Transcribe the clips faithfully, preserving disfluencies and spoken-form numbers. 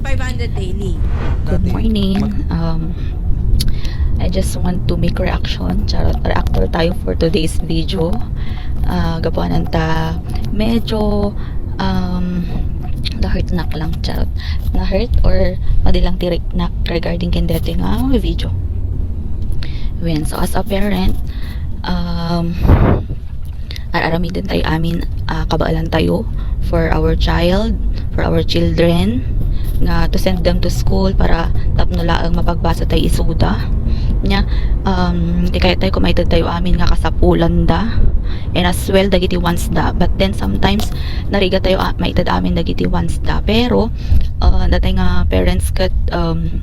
five hundred daily. Good morning. Um, I just want to make reaction. Charot, reactor tayo for today's video. Ah, gapuanan ta medyo, um, na-hurt nak lang. Charot. Na-hurt or madi lang ti riknak regarding ken daytoy nga video. Wen, so as a parent, um, ar-aramiden tayo amin, ah, kabaelan tayo for our child, for our children, nga to send them to school para tapno laeng mapagbasa tayo isuda. Nya, um, ti kayat tayo, kung maited tayo amin nga kasapulanda, and as well dagiti wants da. But then sometimes narigat tayo, ah, maited amin dagiti wants da. Pero, ah, datay nga parents ket, um,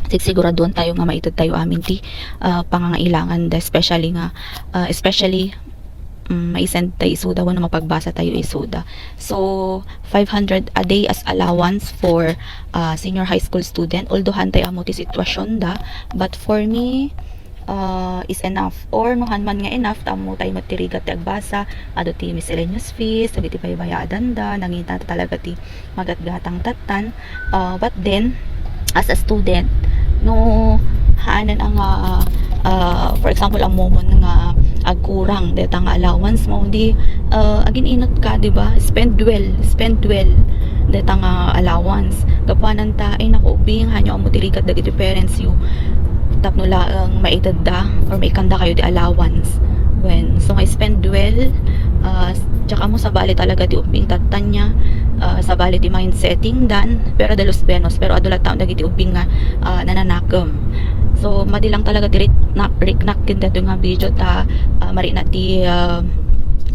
sigsiguraduan tayo nga maited tayo amin ti, ah, pangangailangan da, especially nga, ah, especially, mm, maisend tayo isuda wenno mapagbasa tayo isuda. So, five hundred a day as allowance for, ah, senior high school student. Although han tayo ammo ti sitwasyon da, but for me, ah, is enough. Or no han man nga enough, ta ammo tayo met ti rigat ti agbasa, adu ti miscellaneous fees, dagiti baybayaadan da, nangita talaga ti magatgatang tattan. Ah, but then, as a student, no haanen a nga, ah, for example, ammomon nga agkurang deta nga allowance mo, di, ah, agin-inut ka, di ba? Spend well, spend well deta nga allowance. Gapuanan ta, ay naku, ubing, hanyo ammo ti rigat dagiti parents yo tapno laeng maitedda or maikanda kayo ti allowance. Wen, so nga spend well, ah, diak ammo sabali talaga ti ubbing tattanya, ah, sabali ti mindsetting dan, pero de los buenos, pero adu latta dagiti ubbing nga, ah, nananakem. So, madi lang talaga ti riknak, riknak ken daytoy nga video ta, ah, mariknak ti, ah,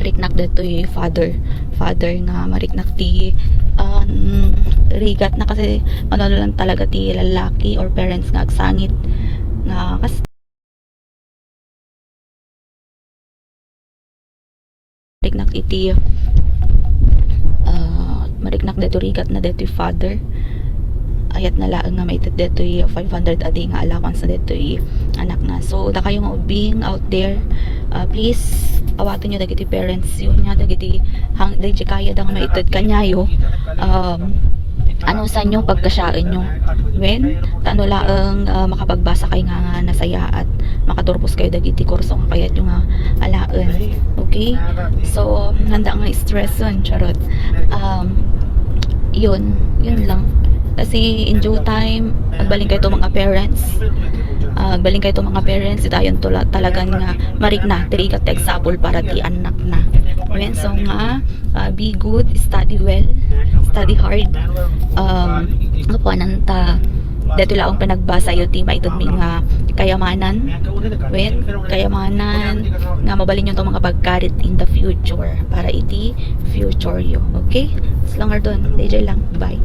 riknak daytoy father, father nga mariknak ti, ah, mm, rigat na kasi ano lang talaga ti lalaki or parents nga agsangit nga kas mariknak iti, ah, mariknak daytoy rigat na daytoy father. Ayat na laeng nga maited daytoy five hundred a day nga allowance na daytoy anak na. So, dakayo nga ubbing out there, ah, please, awaten yo dagiti parents yo nya dagiti hang, dagiti kaya da nga maited kaniayo. Um, anusan yo, pagkasiaen yo. Wen, ta no laeng, ah, makapagbasa kay nga, nga nasayaat, makaturpos kayo dagiti kurso nga kayat yo nga alaen. Okay? So, handa nga stress yun, charot. Um, yun, yun lang. Kasi in due time, agbalin kayo to mga parents. Ah, agbalin kayo to mga parents, itayon to la-, talagan nga marikna, ti rigat ti agsapul para ti anak na. Wen, so nga, ah, be good, study well, study hard. Um, gapuanan ta, daytoy laeng panagbasa yo ti maited mi nga kayamanan. Wen, kayamanan nga mabalin yo to mga pagkarit in the future para iti future yo. Okay? As long as don, D J lang. Bye.